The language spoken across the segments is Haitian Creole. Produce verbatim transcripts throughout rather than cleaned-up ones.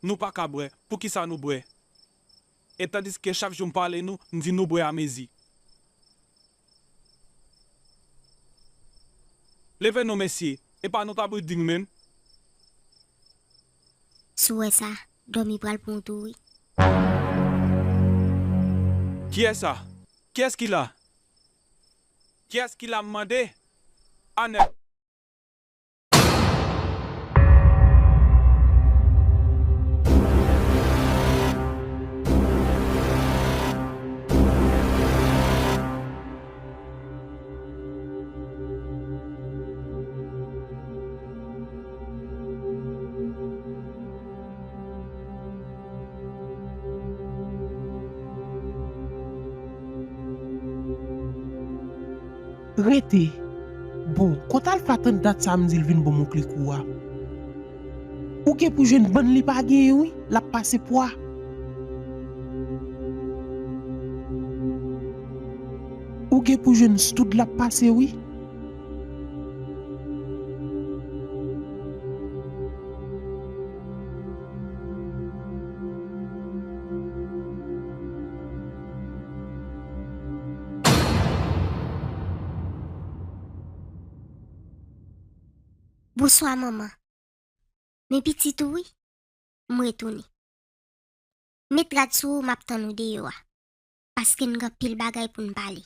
Nou pa ka bwè, poukisa nou bwè? E tandiske chak jou m pale nou, m di nou bwè amezi. Leve non mesye, e pa nou ta bwè ding menm? Si w wè sa, dòmi pral pran w tou wi. Kiyès sa? Kiyès ki la? Kiyès ki la m mande? Anèt. Rete. Bon, kote Alfa tann dat sa m di l vin ban m on kle kou a? Ou gen pou jwenn bann li pa genyen wi, l ap pase pwa. Ou gen pou jwenn stout l ap pase wi. Bonswa manman. Men pitit ou wi, m retounen. Met rad sou ou, m ap tann ou deyò a, paske n gen anpil bagay pou n pale.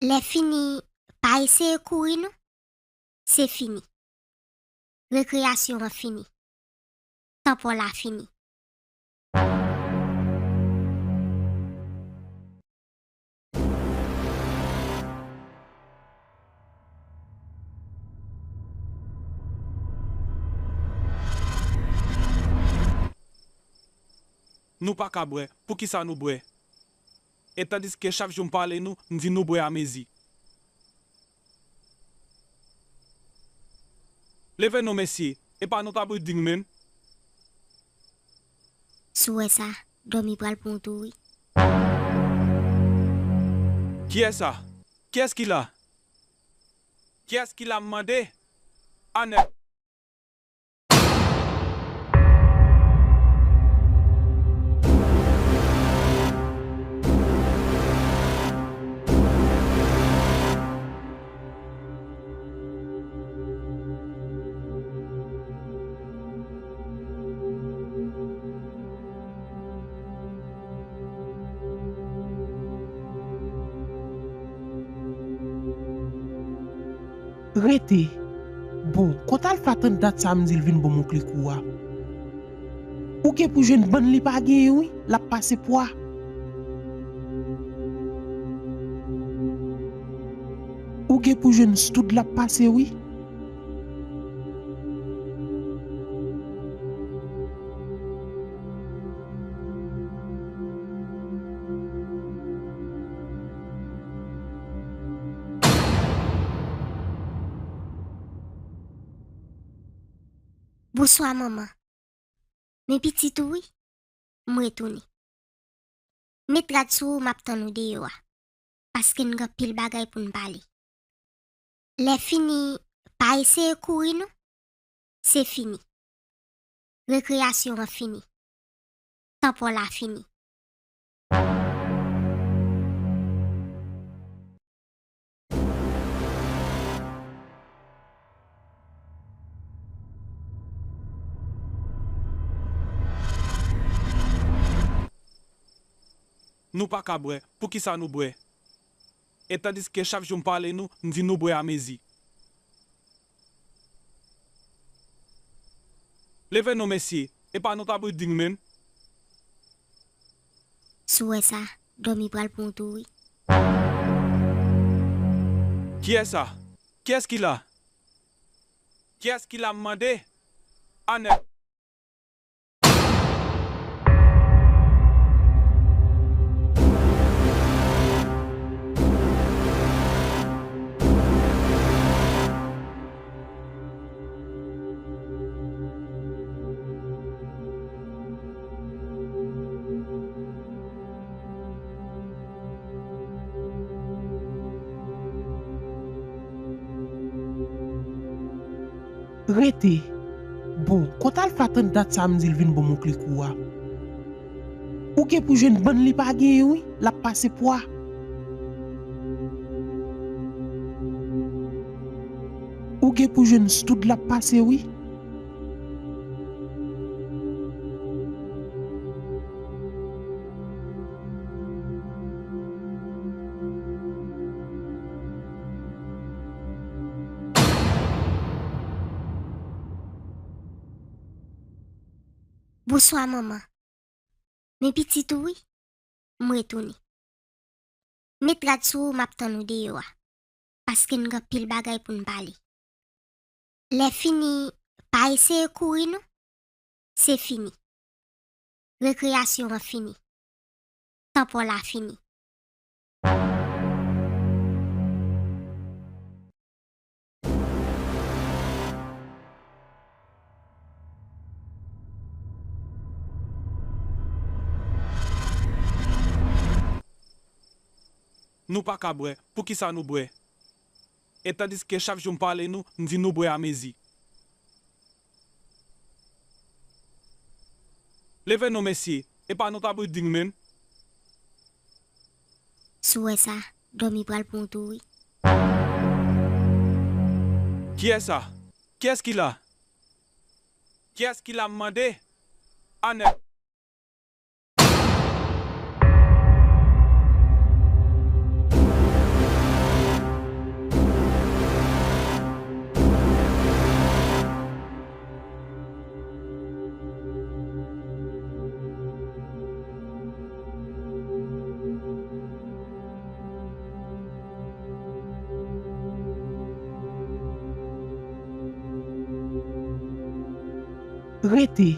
Lè fini, pa eseye kouri non, se fini. Rekreyasyon an fini. Tan pa w la fini. Nou pa ka bwè, poukisa nou bwè? E tandiske chak jou m pale nou, m di nou bwè amezi. Leve non mesye, e pa nou ta bwè ding menm? Si w wè sa, dòmi pral pran w tou wi. Kiyès sa? Kiyès ki la? Kiyès ki la m mande? Anèt. Rete. Bon, kote Alfa tann dat sa m di l vin ban m on kle kou a? Ou gen pou jwenn bann li pa genyen wi, l ap pase pwa. Ou gen pou jwenn stout l ap pase wi. Bonswa manman. Men pitit ou wi, m retounen. Met rad sou ou, m ap tann ou deyò a, paske n gen anpil bagay pou n pale. Lè fini, pa eseye kouri non, se fini. Rekreyasyon an fini. Tan pa w la fini. Nou pa ka bwè, poukisa nou bwè? E tandiske chak jou m pale nou, m di nou bwè amezi. Leve non mesye, e pa nou ta bwè ding menm? Si w wè sa, dòmi pral pran w tou wi. Kiyès sa? Kiyès ki la? Kiyès ki la m mande? Anèt. Rete. Bon, kot Alpha tann dat sa m di l vin ban m on kle kou a? Ou gen pou jwenn bann li pa genyen wi, l ap pase pwa. Ou gen pou jwenn stout l ap pase wi. Bonswa manman. Men pitit ou wi, m retounen. Met rad sou ou, m ap tann ou deyò a. Paske n gen anpil bagay pou n pale. Lè fini, pa eseye kouri non. Se fini. Rekreyasyon an fini. Tan pa w la fini. Nou pa ka bwè. Poukisa nou bwè? E tandiske chak jou m pale nou, m di nou bwè a mezi. Leve non mesye, e pa nou ta building menm? Si w wè sa, dòmi pral pran w tou wi. Kiyès sa? Kiyès ki la? Kiyès ki la m mande? Anèk. Rete.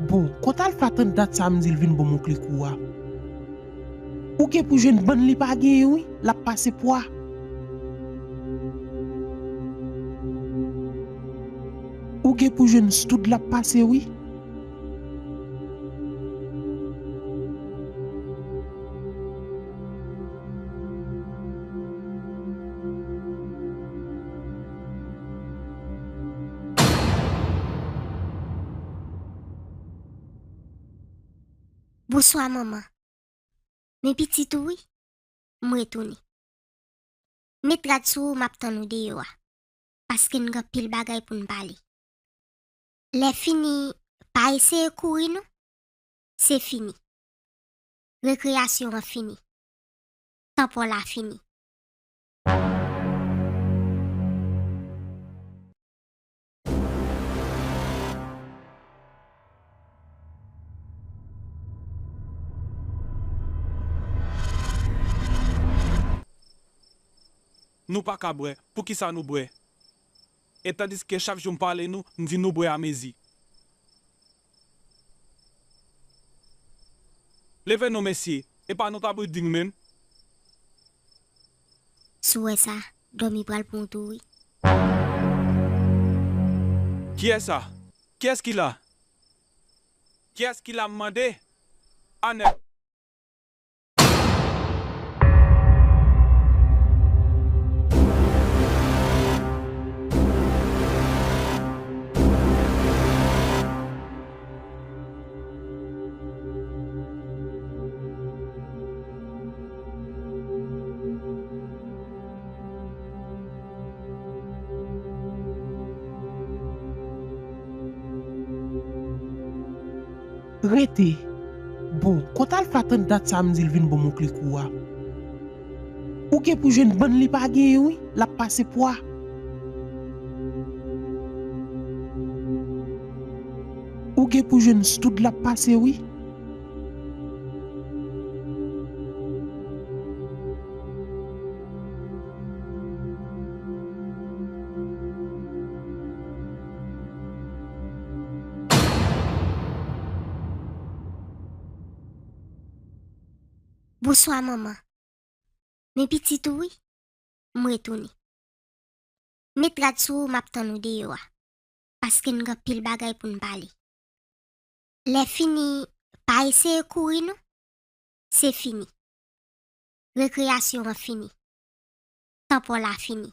Bon, kot Alpha tann dat sa m di l vin ban m on kle kou a? Ou gen pou jwenn bann li pa genyen wi, l ap pase pwa. Ou gen pou jwenn stout l ap pase wi. Bonswa manman. Men pitit ou wi, m retounen. Met rad sou ou, m ap tann ou deyò a. Paske n gen anpil bagay pou n pale. Lè fini, pa eseye kouri non. Se fini. Rekreyasyon an fini. Tan pa w la fini. Nou pa ka bwè. Poukisa nou bwè? E tandiske chak jou m pale nou, m di nou bwè a mezi. Leve non mesye, e pa nou ta building menm? Si w wè sa, dòmi pral pran w tou wi. Kiyès sa? Kiyès ki la? Kiyès ki la m mande? Anèk. Rete. Bon, kot Alpha tann dat sa m di l vin ban m on kle kou a? Ou gen pou jwenn bann li pa genyen wi, l ap pase pwa. Ou gen pou jwenn stout l ap pase wi. Bonswa manman. Men pitit ou wi, m retounen. Met rad sou ou, m ap tann ou deyò a. Paske n gen anpil bagay pou n pale. Lè fini, pa eseye kouri non. Se fini. Rekreyasyon an fini. Tan pa w la fini.